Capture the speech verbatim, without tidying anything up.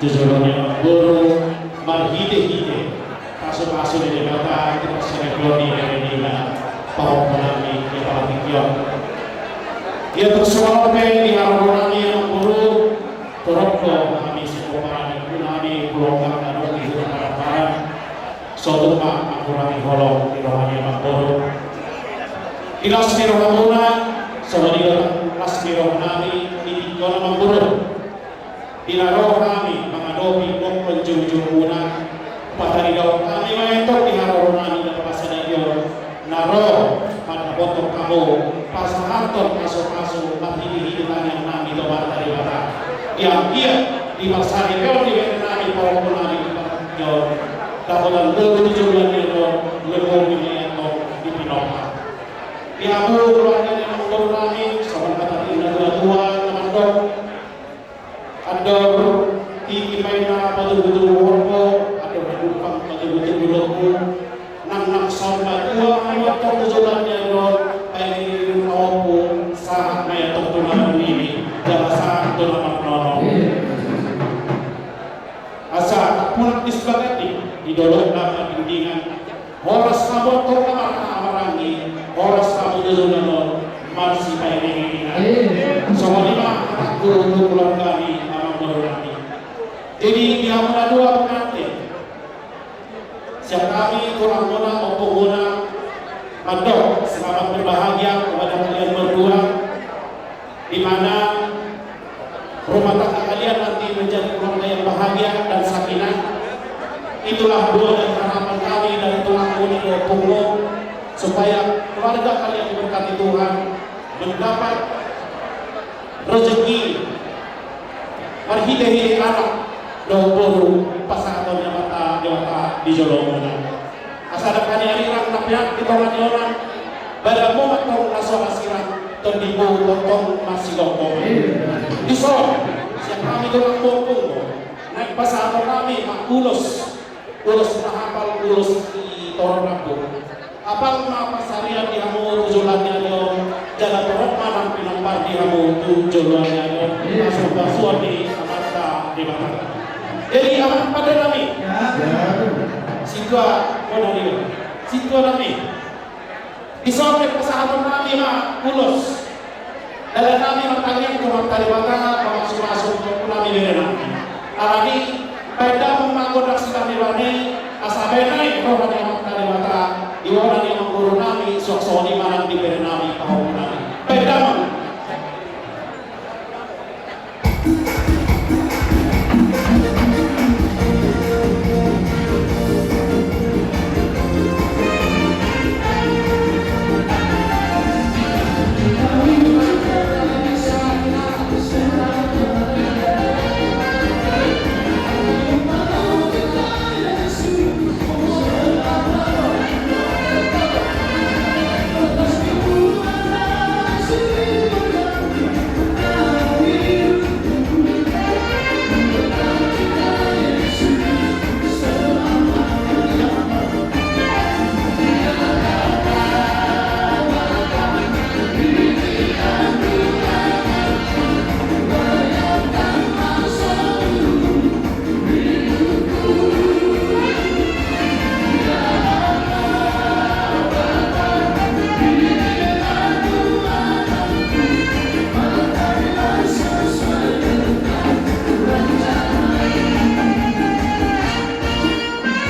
Jolo ni amangboru, marhite-hite pasupasu ni Debata, di parsarean ni Debata, pahompu nami di partingkian. Ia tung songon on pe di haroro nami amangboru, torop do hami sipomparan ni ompu nami, Pulonggang na dong di Huta Parambaran. Sotung ma mangurangi holong di roha ni amangboru. Di las ni rohamuna, songon i do las ni roha nami di tingki on amangboru. Di na ro hami mangadopi gokhon joujoumuna, pataridaon hami ma antong di haroro nami na pasadarion, na ro mandapothon hamu pasahathon pasupasu marhitehite tangiang nami tu Amanta Debata. Di anggiat di parsaripeon ni bere nami, pahompu nami di partingkian on, dapotan lobi tu joloan ni ari on, lumobi ma i antong di pinompar. Di hamu keluarga ni amangboru nami, songon hata ni natuatua na mandok: Andor tingki ma inna patubutubu horbo, andor hadumpang patubutubu lombu. Nang nang saur matua ma i antong tu joloan ni ari on, paingiringiring pahompu, sahat ma i antong tu na marnini, jala sahat tu na marnono. Asa pulang di sebagai di dolok na pardingdingan. Horas hamu antong na marhaha maranggi, horas hamu tu joloan on marsipaingiringiringan. Songon i ma hatangku tu keluarga ni amangboru nami. Jadi di hamu na dua pengantin, sian hami tulangmuna, ompungmuna, mandok selamat berbahagia kepada kalian berdua, di mana rumah tangga kalian nanti menjadi keluarga yang bahagia dan sakinah. Itulah doa dan harapan kami dari tulangmu dan ompungmu, supaya keluarga kalian diberkati Tuhan, mendapat rezeki marhitehite anak dohot boru pasahaton ni Amanta Debata di jolomuna. Asa dang haniarirang na peak di tonga ni onan, badanmu ma antong na so hasirang, tondimuna tongtong marsigomgoman. Dison, sian hami tulang ompungmu, naeng pasahaton nami ma ulos, ulos na hapal, ulos di torop rambu. Hapal ma parsaripeon di hamu tu joloan ni ari on, jala torop ma nang pinompar di hamu tu joloan ni ari on, pasupasu ni Amanta Debata. Jadi amang pande nami, sintua, bona dia, sintua nami, dison pe pasahaton nami ma ulos. Dalan nami ma tangiang tu Amanta Debata.